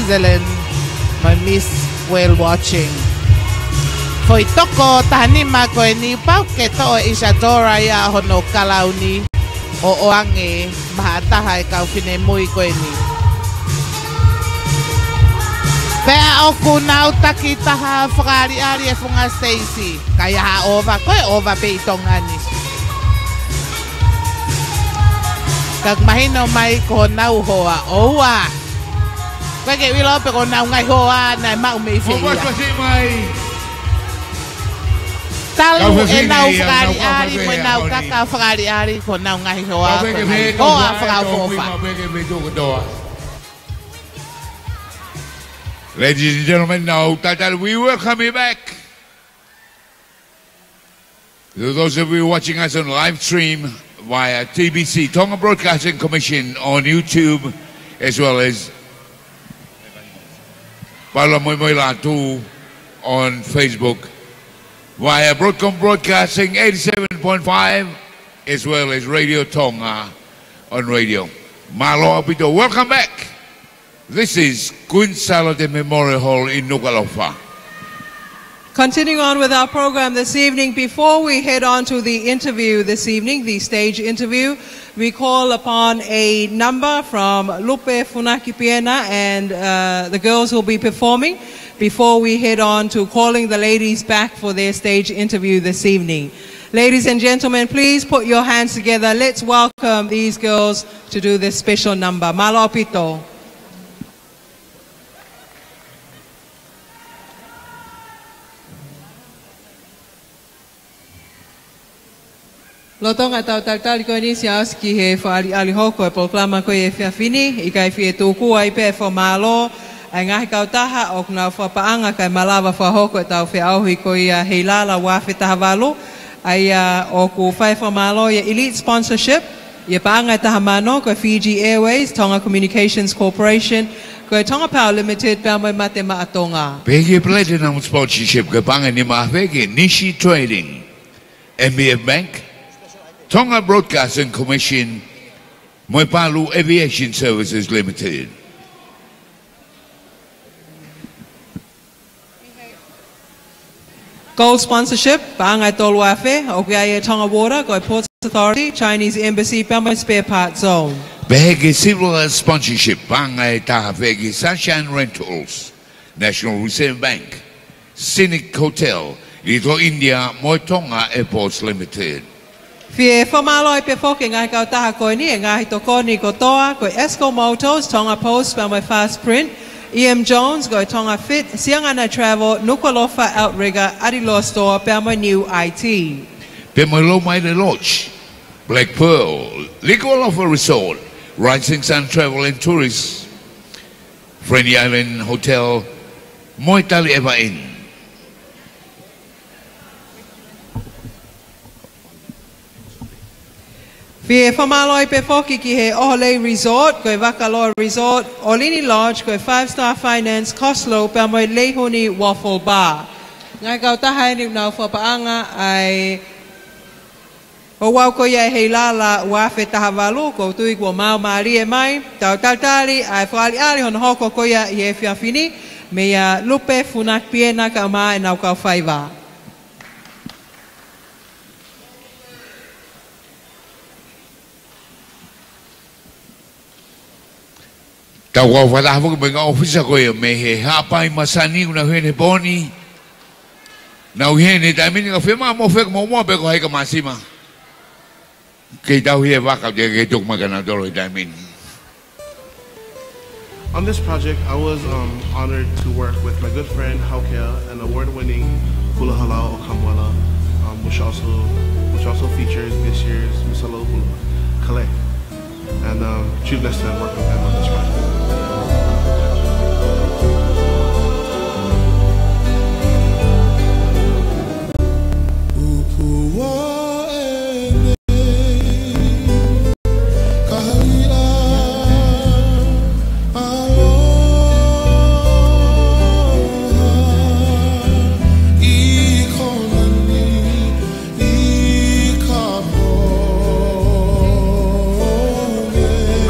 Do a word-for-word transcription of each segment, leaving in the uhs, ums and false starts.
Zealand, mo e Miss Whale Watching. Foʻi toko taha nima ko eni, pau ke toʻo ʻe Isadora ia hono kalauni ʻo ʻoange maʻa ha taha ʻo e kau finemui ko eni. Pea ʻoku nau takitaha fakaʻaliʻali e funga siteisi, ʻikai ha ʻova, ko e ʻova pē ʻi Tonga ni. Ka mahino mai ko honau hoa, ʻoua. ʻOku ʻikai ke u ʻilo pe ko honau ngaahi hoa naʻe maʻu mei fē ia. Talu ʻenau fakaʻaliʻali mo ʻenau kaka fakaʻaliʻali, ko honau ngaahi hoa, ko e ngaahi hoa fakaʻofoʻofa. Ladies and gentlemen, now that we welcome you back. To those of you watching us on live stream via T B C, Tonga Broadcasting Commission, on YouTube, as well as Paula Moimoilatu on Facebook, via Broadcom Broadcasting eighty-seven point five, as well as Radio Tonga on radio. Mālō ʻaupito. Welcome back. This is Queen Sālote Memorial Hall in Nukuʻalofa. Continuing on with our program this evening, before we head on to the interview this evening, the stage interview, we call upon a number from Lupe Funaki Piena, and, uh, the girls will be performing before we head on to calling the ladies back for their stage interview this evening. Ladies and gentlemen, please put your hands together. Let's welcome these girls to do this special number. Mālō ʻaupito. Lolotonga ʻetau talitali ko eni, siʻi ʻosi ki he fakaʻaliʻali hoko e polokalama ko ia he efiafi ni, ʻikai fie tuku ai pē e fakamālō ʻa e ngaahi kautaha ʻoku nau fakapaʻanga kae malava fakahoko ʻetau feʻauhi ko ia he ʻi lalo ua afe taha valu, ʻa ia ʻoku fai fakamālō ʻi he elite sponsorship, ʻi he paʻanga ʻe taha mano, ko e Fiji Airways, Tonga Communications Corporation, ko e Tonga Power Limited, pea mo e Mate Maʻa Tonga. Pea ki he platinum sponsorship, ko e paʻanga ʻe nima afe, ki he Nishi Trading, M B F Bank, Tonga Broadcasting Commission, mo e Palu Aviation Services Limited. Gold sponsorship, paʻanga ʻe tolu afe, ʻoku ʻi ai e Tonga Water, ko e Ports Authority, Chinese Embassy, pea mo e Spare Parts Zone. Pea ki he silver sponsorship, paʻanga ʻe taha afe, ki he Sunshine Rentals, National Reserve Bank, Scenic Hotel, Little India, mo e Tonga Airports Limited. Fie fakamālō ai pē foki e ngaahi kautaha ko eni, e ngaahi tokoni kotoa, ko e Esco Motors, Tonga Post, pea mo e Fast Print, E M Jones, ko e Tonga Fit, Siangana Travel, Nukuʻalofa Outrigger, Adiloa Store, pea mo e New I T. Pea mo e Lomaile Lodge, Black Pearl, Likuʻalofa Resort, Rising Sun Travel and Tourist, Friendly Island Hotel, mo e Tali ʻEva Inn. Fie fakamālō ai pē foki ki he ʻOholei Resort, ko e Vakaloa Resort, ʻOlini Lodge, ko e Five Star Finance, Coslow, pea mo e Leihuni Waffle Bar. Ngaahi kautaha eni ʻoku nau fakapaʻanga ʻa e ouau ko ia he ʻi lalo ua afe taha valu, ʻoku ou tui kuo maumālie mai. Tau talitali ʻa e fakaʻaliʻali hono hoko ko ia ʻi he efiafi ni, meia Lupe Funaki Piena kae ʻumaʻā ʻenau kau faiva. Tau kau fakataha foki mo e ngaahi ʻōfisa ko ia mei he Haʻapai Masani, ʻoku nau ʻi heni he pō ni. Nau ʻi heni he taimi ni, ka fema mo fek mo mo pe ko hai ka masima. Kei tau hie vaka te ke tuku mai ka nau tolo he taimi ni. On this project, I was, um, honored to work with my good friend Haukea and award-winning hula halau ʻo Kamuela, um, which also, which also features this year's Miss Aloha Hula, Kale. And, um, Chief Lester, welcome back on this project.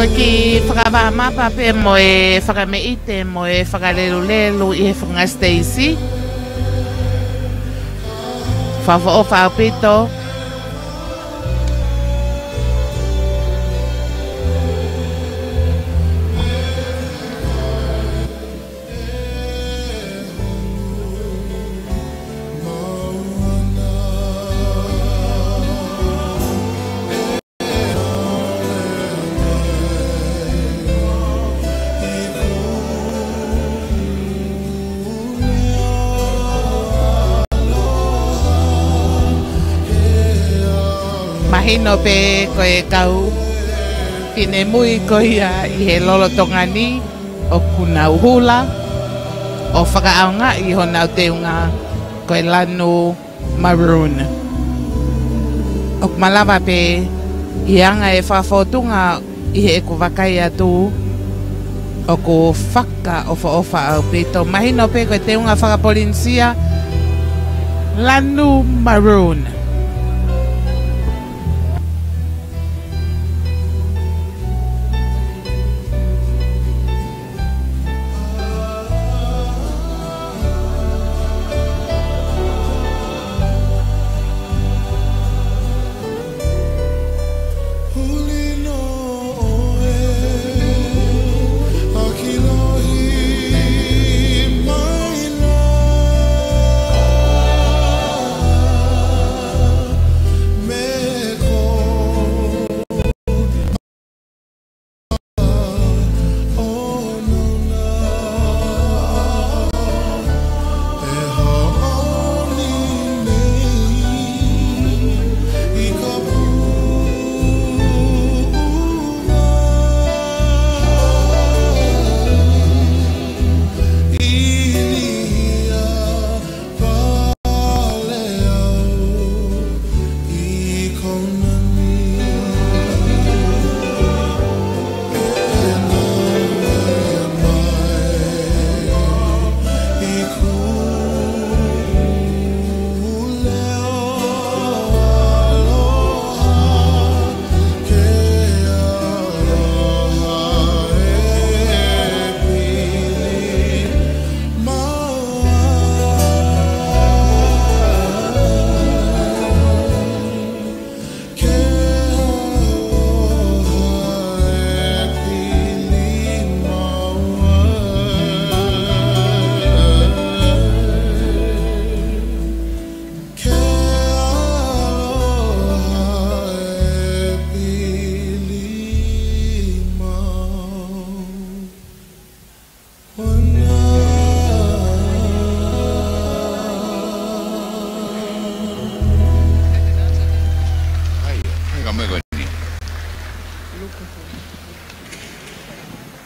Ko e kiʻi faka- Fakamāfana pē mo e fakameʻite mo e fakalelulelu ʻi he funga siteisi. Fakaʻofoʻofa ʻaupito. Mahino pē ko e kau finemui ko ia ʻi he lolotonga ni ʻoku nau hula ʻo fakaʻaongaʻi honau teunga ko e lanu maroon. ʻOku malava pē ʻi he anga e fakafōtunga ʻi heʻeku vakai atu ʻoku fakaʻofoʻofa ʻaupito. Mahino pē ko e teunga fakapolinisia lanu maroon.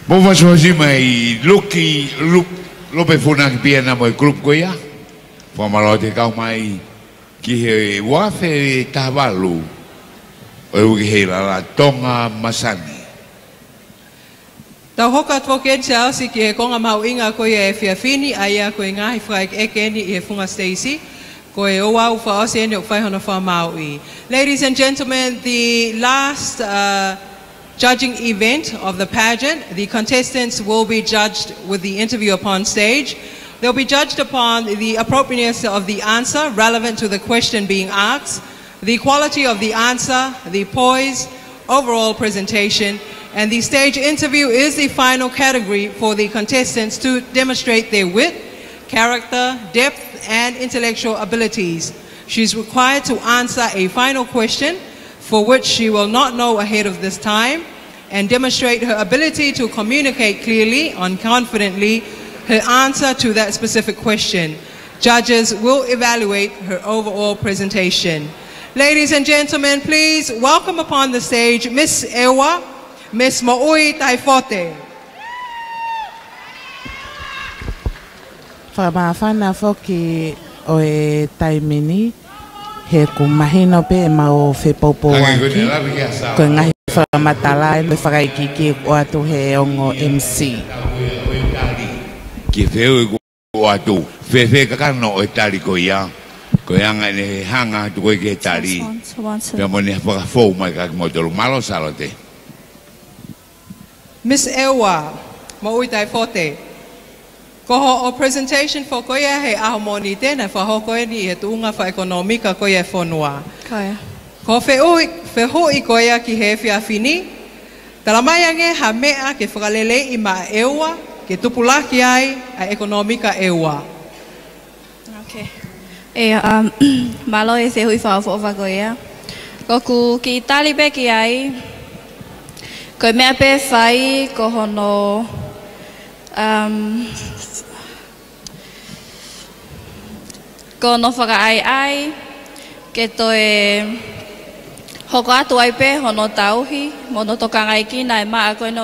Mo fakaʻofoʻofa mai Luki, Lu-, Lope Funaki Piana mo e group ko ia. Fakamālō atu e kau mai ki he uafe tahavalu ʻo e uike heilala Tonga Masani. Tau hoko atu foki eni Siaosi ki he konga mahuʻinga ko ia e efiafi ni, ʻa ia ko e ngaahi fakaʻekeʻeke eni ʻi he funga siteisi, ko e ouau fakaʻosi eni ʻoku fai hono fakamāuʻi. Ladies and gentlemen, the last, uh, judging event of the pageant, the contestants will be judged with the interview upon stage. They'll be judged upon the appropriateness of the answer relevant to the question being asked, the quality of the answer, the poise, overall presentation, and the stage interview is the final category for the contestants to demonstrate their wit, character, depth, and intellectual abilities. She's required to answer a final question for which she will not know ahead of this time, and demonstrate her ability to communicate clearly and confidently her answer to that specific question. Judges will evaluate her overall presentation. Ladies and gentlemen, please welcome upon the stage Miss ʻEua, Miss Moʻui Taifote. Fakamāfana foki ʻo e taimi ni, he ʻoku mahino pē ʻemau fepoupouaki ko e ngaahi fakamatala ʻe fakaʻekeʻeke ʻoatu he ongo M C. Ki he fehuʻi kuo ʻoatu, fēfē e kakano ʻo e tali ko ia, ko e anga ʻene hanga atu ko ē ki he tali, pea mo ʻene fakafou mai kiate kimoutolu. Mālō Sālote. Miss ʻEua Moʻui Taʻefote, ko hoʻo presentation foki ko ia he ʻaho Mōnite naʻe fakahoko eni ʻi he tuʻunga fakaʻekonōmika ko ia e fonua. Ko ia. Ko e fehuʻi, fehuʻi ko ia ki he efiafi ni, talamai ange ha meʻa ke fakaleleiʻi maʻa ʻEua ke tupulaki ai ʻa e ʻekonōmika ʻEua. Okay. ʻE, um, mālō e fehuʻi fakaʻofoʻofa ko ia. Ko ʻeku kiʻi tali pē ki ai, ko e meʻa pē fai ko hono, um, ko hono fakaʻaiʻai ke toe hoko atu ai pē hono tauhi mo hono tokangaekina e maʻa ko eni